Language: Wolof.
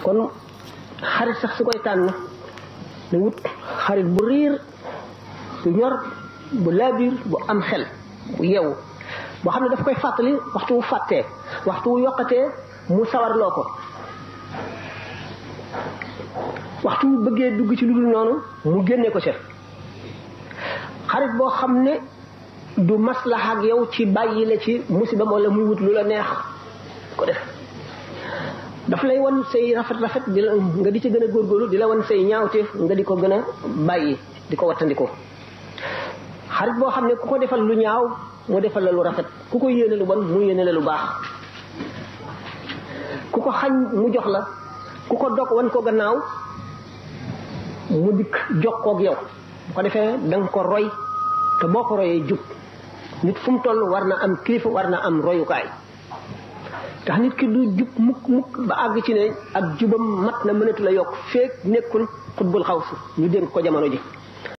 kon xarit sax su koy tànn na wut xarit bu riir bu ñor bu laabiir bu am xel bu yeewu boo xam ne daf koy fàttali waxtu wu fàttee waxtu wu yokkatee mu sawarloo ko waxtu wu bëggee dugg ci lu dul noonu mu génne ko ca xarit boo xam ne du maslaha ak yow ci bàyyi la ci musiba wala muy wut lu la neex ko def daf lay wan say rafet di la nga di ci gën a góorgóorlu di la wan say ñaawteef nga di ko gën a bàyyi di ko wattandiko xarit boo xam ne ku ko defal lu ñaaw mu defal la lu rafet ku ko yéene lu bon mu yéene la lu baax ku ko xañ mu jox la ku ko dog wan ko gannaaw mu dikk jokkoog yow bu ko defee da nga ko roy te boo ko royee jub nit fu mu toll war na am kilifa war na am royukaay tax nit ki du jub mukk ba àgg ci ne ak jubam mat na mënatu la yokk feek nekkul xutbul xawsu ñu dénk ko jamono ji